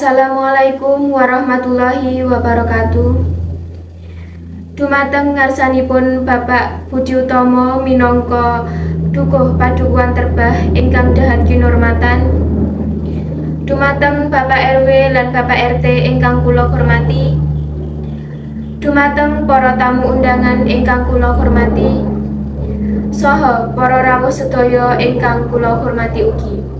Assalamualaikum warahmatullahi wabarakatuh. Dumateng ngarsanipun Bapak Budi Utomo minangka Dukuh Padukuhan Terbah ingkang dahat kinurmatan. Dumateng Bapak RW lan Bapak RT ingkang kula hormati. Dumateng para tamu undangan ingkang kula hormati. Saha para rawuh sedaya ingkang kula hormati ugi.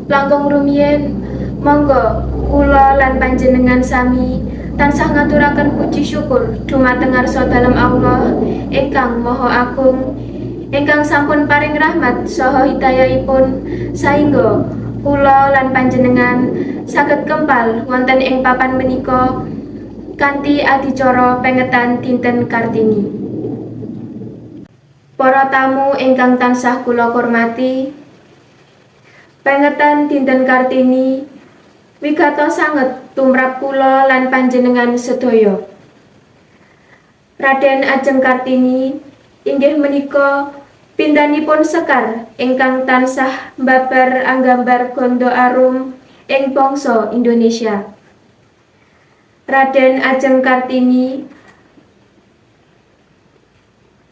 Langkung rumiyin, monggo kula lan panjenengan sami tansah ngaturaken puji syukur dumateng ngarsa dalem Allah ingkang Maha Agung, ingkang sampun paring rahmat saha hidayahipun saengga kula lan panjenengan saged kempal wonten ing papan menika kanthi adicara pengetan Dinten Kartini. Para tamu ingkang tansah kula hormati, pengetan Dinten Kartini wigatos sanget tumrap kula lan panjenengan sedaya. Raden Ajeng Kartini inggih menika pindanipun sekar ingkang tansah mbabar anggambar ganda arum ing bangsa Indonesia. Raden Ajeng Kartini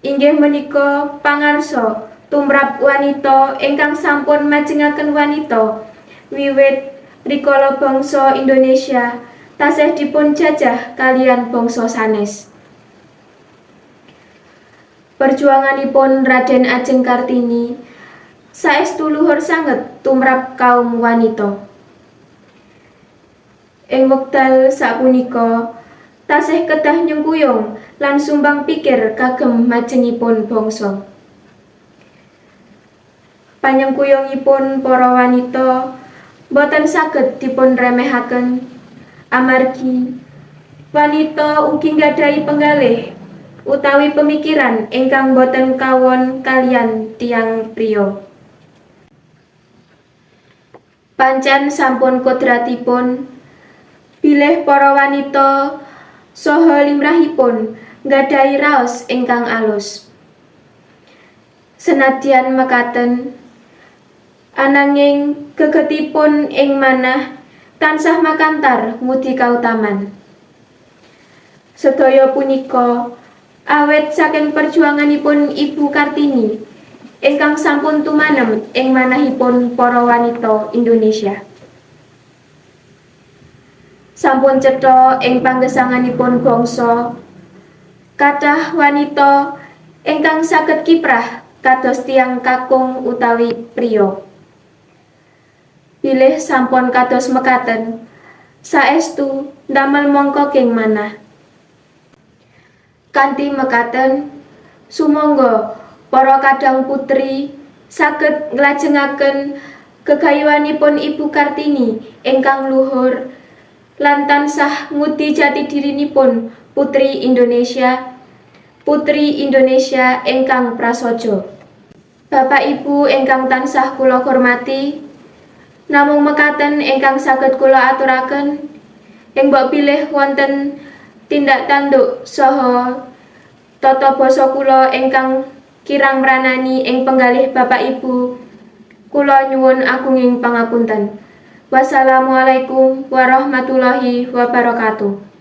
inggih menika pangarsa tumrap wanita ingkang sampun majengaken wanita wiwit rikala bangsa Indonesia tasih dipun jajah kaliyan bangsa sanes. Perjuanganipun Raden Ajeng Kartini saestu luhur sanget tumrap kaum wanita. Ing wekdal sapunika tasih kedah nyengkuyung lan sumbang pikir kagem majengipun bangsa. Panyengkuyungipun para wanita boten saged dipunremehaken, amargi wanita ugi nggadahi penggalih utawi pemikiran ingkang boten kawon kaliyan tiyang priya. Pancen sampun kodratipun bilih para wanita saha limrahipun nggadahi raos ingkang alus. Senadyan mekaten, ananging gegetipun ing manah tansah makantar ngudi kautaman. Sedaya punika awit saking perjuanganipun Ibu Kartini ingkang sampun tumanem ing manahipun para wanita Indonesia. Sampun cetha ing panggesanganipun bangsa, kathah wanita ingkang saged kiprah kados tiyang kakung utawi priya. Bilih sampun kados mekaten, saestu ndamel mongkoking manah. Kanthi mekaten, sumangga para kadang putri saged nglajengaken gegayuhanipun Ibu Kartini ingkang luhur lan tansah ngudi jati dirinipun putri Indonesia, putri Indonesia ingkang prasaja. Bapak Ibu ingkang tansah kula hormati, namung mekaten ingkang saged kula aturaken. Ing mbok bilih wonten tindak tanduk saha tata basa kula ingkang kirang mranani ing penggalih Bapak Ibu, kula nyuwun agunging pangapunten. Wassalamualaikum warahmatullahi wabarakatuh.